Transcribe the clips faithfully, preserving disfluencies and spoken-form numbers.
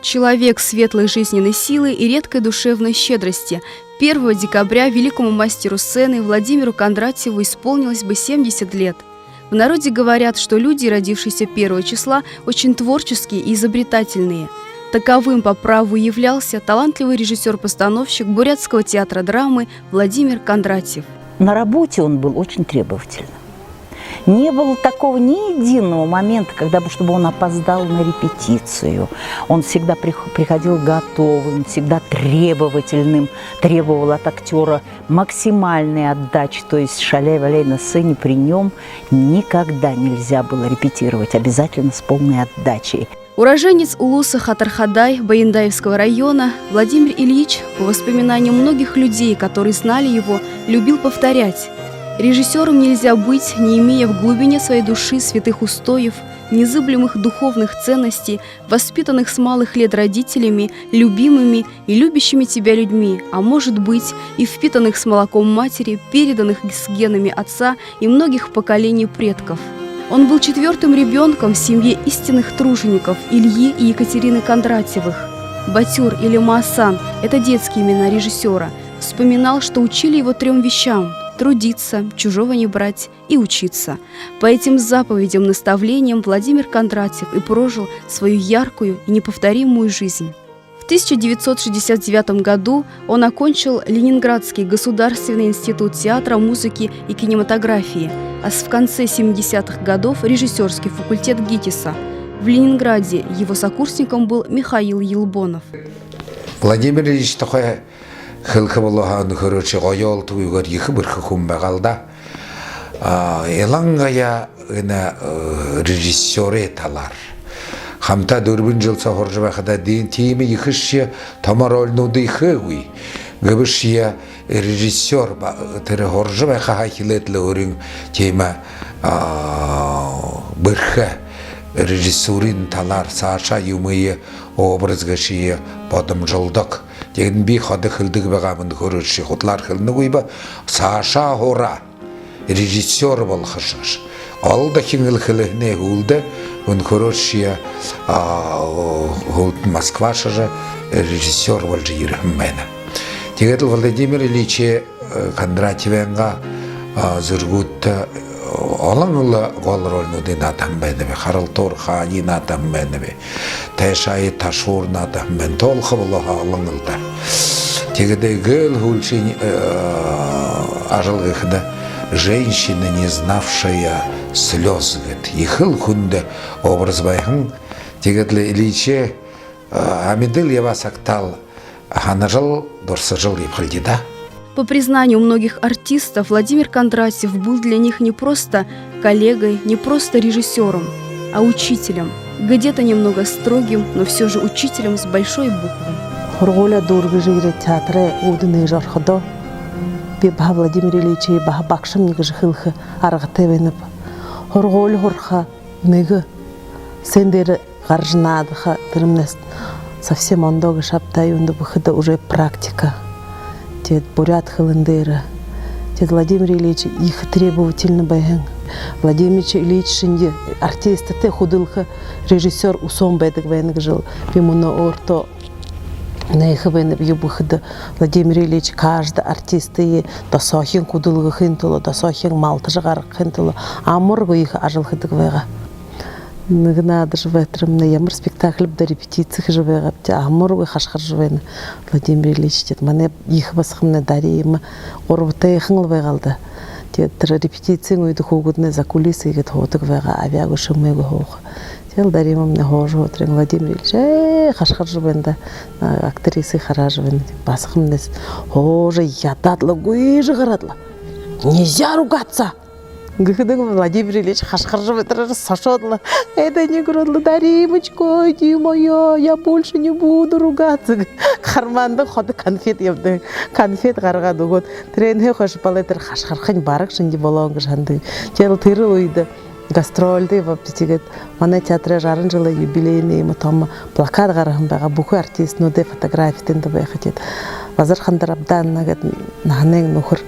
Человек светлой жизненной силы и редкой душевной щедрости. Первого декабря великому мастеру сцены Владимиру Кондратьеву исполнилось бы семьдесят лет. В народе говорят, что люди, родившиеся первого числа, очень творческие и изобретательные. Таковым по праву являлся талантливый режиссёр-постановщик Бурятского театра драмы Владимир Кондратьев. На работе он был очень требовательным. Не было такого ни единого момента, когда бы, чтобы он опоздал на репетицию. Он всегда прих- приходил готовым, всегда требовательным, требовал от актёра максимальной отдачи. То есть шаляй-валяй на сцене при нём никогда нельзя было репетировать, обязательно с полной отдачей. Уроженец улуса Хатархадай Баяндаевского района, Владимир Ильич, по воспоминаниям многих людей, которые знали его, любил повторять: «Режиссёром нельзя быть, не имея в глубине своей души святых устоев, незыблемых духовных ценностей, воспитанных с малых лет родителями, любимыми и любящими тебя людьми, а может быть, и впитанных с молоком матери, переданных с генами отца и многих поколений предков». Он был четвёртым ребёнком в семье истинных тружеников Ильи и Екатерины Кондратьевых. Батюр или Маасан — это детские имена режиссёра. Вспоминал, что учили его трём вещам: трудиться, чужого не брать и учиться. По этим заповедям, наставлениям Владимир Кондратьев и прожил свою яркую и неповторимую жизнь. В тысяча девятьсот шестьдесят девятом году он окончил Ленинградский государственный институт театра, музыки и кинематографии, а с- в конце семидесятых годов — режиссёрский факультет ГИТИСа. В Ленинграде его сокурсником был Михаил Елбонов. Владимир Ильич тухай хэлэхэ болоо һаа, үнэхөөрөөшье гоёолтогүйгөөр ехэ бэрхэ хүн байгаа л даа. А, илангаяа энэ, э, режиссёрой талаар. Хамта дүрбэн жэл соо һуража байхадаа, дэн тиимэ ехэшье томо рольнуудые хээгүй. Гэбэшье режиссёр ба-, тэрэ һуража байхаһаа эхилээд лэ өөрын тиимэ, а, бэрхэ режиссурын талаар, саашаа юумые, образ гээшые бодомжолдог. Тиигээд би ходо хэлэдэг байгаа юм, үнэхөөрөөшье худалаар хэлэнэгүйб, саашаа һураа, режиссёр болохош гэжэ. Гол дахин хэлэһэнэй һүүлдэ үнэхөөрөөшье, а, һүүлдэнь Москва ошожо, режиссёр боложо ерэһэн байна. Тиигээд лэ Владимир Ильич, э, Кондратьевайнгаа, а, зүжэгүүдтэ, э, олон лэ гол рольнуудые наадаһан байнаб. Харалтуур хаани наадаһан байнаб. Тайшаай Ташуур наадаһан байна. Тоолохо болоо һаа, олон л даа. Тиигээд эгээл һүүлшын, э, ажал гэхэдэ «Женщина, не знавшая слёз» гээд ехэл хүндэ образ байһан. Тиигээд лэ Ильичэй, э, амидал ябаа сагтаа л һанажал, дурсажал ябахал даа. По признанию многих артистов, Владимир Кондратьев был для них не просто коллегой, не просто режиссёром, а учителем. Где-то немного строгим, но всё же учителем с большой буквы. Һургуули дүүргэжэ ерээд, театрай үүдэ нээжэ ороходоо, би баһа Владимир Ильичые баһа багшамни гэжэ хэлэхэ аргатай байнаб. Һургуули һураха нэгэ, сцен дээрэ гаража наадаха, тэрэмнай совсем ондоо гээшэ ааб даа, юундэб гэхэдэ, уже практика. Тиигээд буряад хэлэн дээрэ. Тиигээд Владимир Ильич ехэ требовательный байһан. Владимир Ильич шэнги артистатай хүдэлхэ режиссёр үсөөн байдаг байна гэжэл би мүнөө өөртөө нээхэ байнаб. Юуб гэхэдэ, Владимир Ильич каждый артистые досоохин хүдэлгэхын түлөө, досоохин малтажа гаргахын түлөө амаргүй ехэ ажал хэдэг байгаа. Нэгэ наадажа байтарнай, ямар спектакльда репетици хэжэ байгаабди, амаргүй хашхаржа байна Владимир Ильич. Тиигээд манай ехэ басагамнай Дарима гурбатайхан лэ байгаал даа. Тиигээд тэрэ репетициин үедэ хүүгэднай за кулисы гээд һуудаг байгаа, абяагүй, шэмээгүй һууха. Тиигээл Даримамнай һуужа һуутарынь, Владимир Ильич, ээ, хашхаржа байна даа, а, актрисые хаража байна. Басагамнай һуужа ядаад лэ, гүйжэ гараад лэ: «Нельзя ругаться!» Гэхэдэнь Владимир Ильич хашхаржа байтараа сошоод лэ: «Это не грудло, Даримочка, иди моя, я больше не буду ругаться». Кармандань ходо конфет ябадаг. Конфет гаргаад үгөөд, тэрээнһээ хойшо болоо тэрэ хашхархань бараг шэнги болоон гэжэ һанадаг. Тиигээл тэрэ үедэ гастрольдо ябаабди. Тиигээд манай театрай жаран жэлэй юбилейнэй иимэ томо плакат гараһан байгаа. Бүхы артистнуудай фотографи тэндэ байха. Тиигээд Базарханда Рабданна гээд наһанайнь нүхэр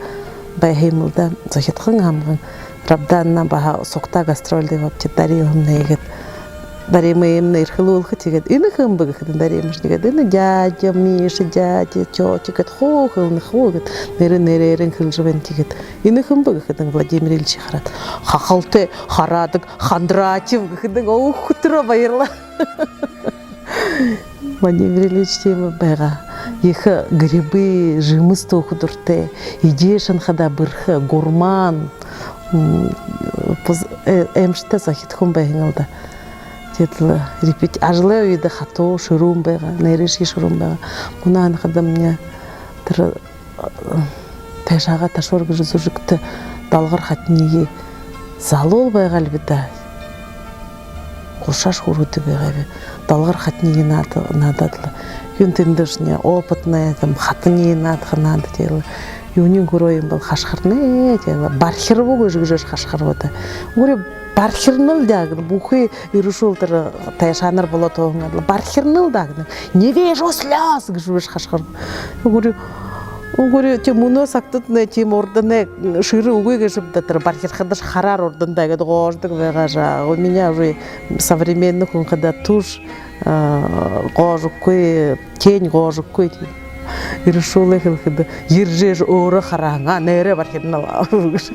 байһан юм лэ даа. Зохидхон һамган Рабданна баһа сугтаа гастрольдо ябаабди, Даримамнай иигээд Дарима иимэ нэрэ хэлүүлхэ, тиигээд энэ хэн бэ гэхэдэнь, Даримаш гээд, энэ дядя Миша, дядя, тётя гээд хуу хэлэнэ, хуу гээд нэрэ нэрээрээ хэлэжэ байна. Тиигээд энэ хэн бэ гэхэдэнь, Владимир Ильич хараад, хахалтай хараадаг Кондратьев гэхэдэнь, өө, хүтэрөө баярлаа. Владимир Ильич тиимэ байгаа. Ехэ грибы, жэмэс түүхэ дуратай, эдеэ шанахада бэрхэ, гурман, м, пос-, э, эмштэй зохид хүн байһан лэ даа. Тиигээд лэ репет-, ажалай үедэ хатуу, шэрүүн байгаа, нээрээшье шэрүүн байгаа. Мүнөө һанахадамни, тэрэ, э, «Тайшаага ташуур» гэжэ зүжэгтэ Долгор хатаниие, залуу байгаал би даа, гушааш хүрөөд байгаа би, Долгор хатаниие наада-, наадаад лэ. Юун, тэндэшни опытная, там, хатаниие наадаха наада, тиигээд лэ. Юуниинь хүрөө юм бол, хашхарна, тиигээд лэ. Бархирба гүш гэжэ хашхарба даа. Үгы, бархирнал даа гэнэ, бүхы эрэшүүл тэрэ тайшаанар болоо тоһон адли. Бархирнал даа гэнэ. «Не вижу слёз» гэжэ хашхарба. Үгы, үгы, тиимэ мүнөө сагтадни тиимэ урданай шэрэ үгы гээшэб даа, тэрэ бархирхадаш хараар урдандаа гээд гоожодог байгаа жаа. У меня уже современный хүн хадаа тушь, а, гоожохогүй, тень гоожохогүй. Эрэшүүлээ хэлэхэдэ, ерэжэ өөрөө хараһан, а, нээрээ бархирнал гэжэ.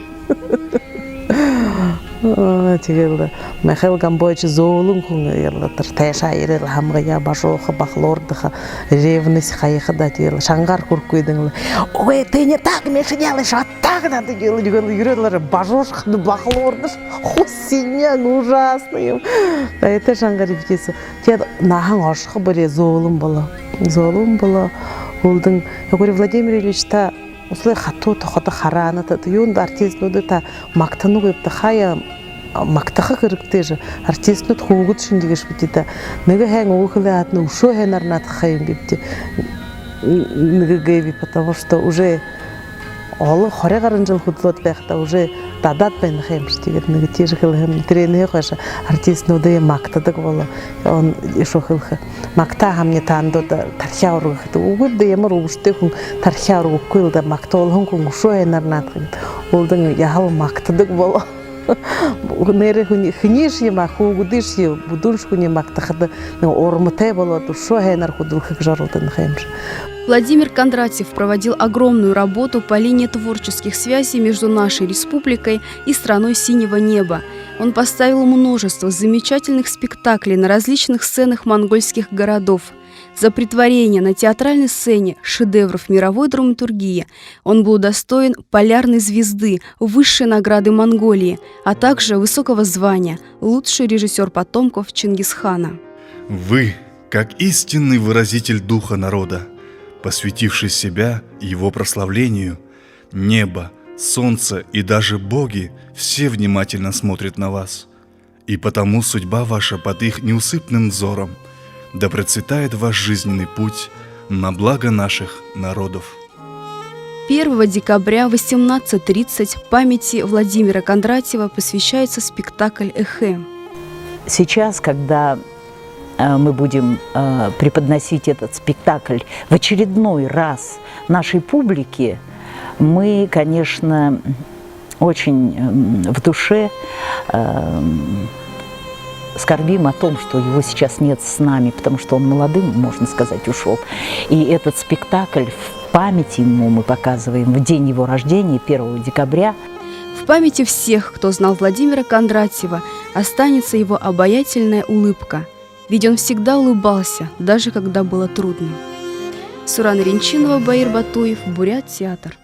Оо, тиигээд лэ Михаил Гомбоевич зөөлэн хүн, тиигээд лэ тэрэ тайшаа ерээд лэ, хамагаяа бажууха, бахалуурдаха, ревность хаяха даа, тиигээд лэ шангаар хүрэхэгүй даа лэ. «Ой, ты не так, Миша, делаешь, вот так надо делать», тиигээд лэ ерээд лэ бажуушахада, бахалуурдашаха, хуу синяк, ужасно юм. Гайтай шанга репетици. Тиигээд наһан ошохо бүри зөөлэн болоо. Зөөлэн болоо. Һүүлдэнь, я говорю: «Владимир Ильич, та услай хатуу тоходо, хараанат, юундэ артистнуудые та магтанагүйбта, хаяа магтаха хэрэгтэй жэ, артистнууд хүүгэд шэнги гээшэ бэд даа. Нэгэ һайн үгэ хэлээ һаатнай, үшөө һайнаар наадаха юм бибди». Нэгэ гээб, потому что уже олон, хорин гаран жэл хүдэлөөд байхадаа уже дадаад байна ха юмши. Тиигээд нэгэ тиижэ хэлэһэм, тэрэнһээ хойшо артистнуудые магтадаг болоо. Он үшөө хэлэхэ: «Магтаа һаамни, таанадта тархяа ургахада». Үгы даа, ямар үбшэтэй хүн тархяа ургахагүй лэ даа, магтуулһан хүн үшөө һайнаар наадаха гээд. Һүүлдэнь яһала магтадаг болоо. Нээрээ хүни-, хүниишье юм, а, хүүгэдыешье, бүдүүншье хүниие магтахада, нэгэ урматай болоод, үшөө һайнаар хүдэлхэ гэжэ оролдоно ха юмши. Владимир Кондратьев проводил огромную работу по линии творческих связей между нашей республикой и страной Синего неба. Он поставил множество замечательных спектаклей на различных сценах монгольских городов. За претворение на театральной сцене шедевров мировой драматургии он был удостоен Полярной звезды, высшей награды Монголии, а также высокого звания «Лучший режиссёр потомков Чингисхана». Вы, как истинный выразитель духа народа, посвятивший себя его прославлению, небо, солнце и даже боги все внимательно смотрят на вас. И потому судьба ваша под их неусыпным взором. Да процветает ваш жизненный путь на благо наших народов. Первого декабря в восемнадцать тридцать памяти Владимира Кондратьева посвящается спектакль «Эхэ». Сейчас, когда, э, мы будем, э, преподносить этот спектакль в очередной раз нашей публике, мы, конечно, очень, м, в душе, эм, скорбим о том, что его сейчас нет с нами, потому что он молодым, можно сказать, ушёл. И этот спектакль в память ему мы показываем в день его рождения, первого декабря. В памяти всех, кто знал Владимира Кондратьева, останется его обаятельная улыбка, ведь он всегда улыбался, даже когда было трудно. Сурана Ринчинова, Баир Батуев, Бурят театр.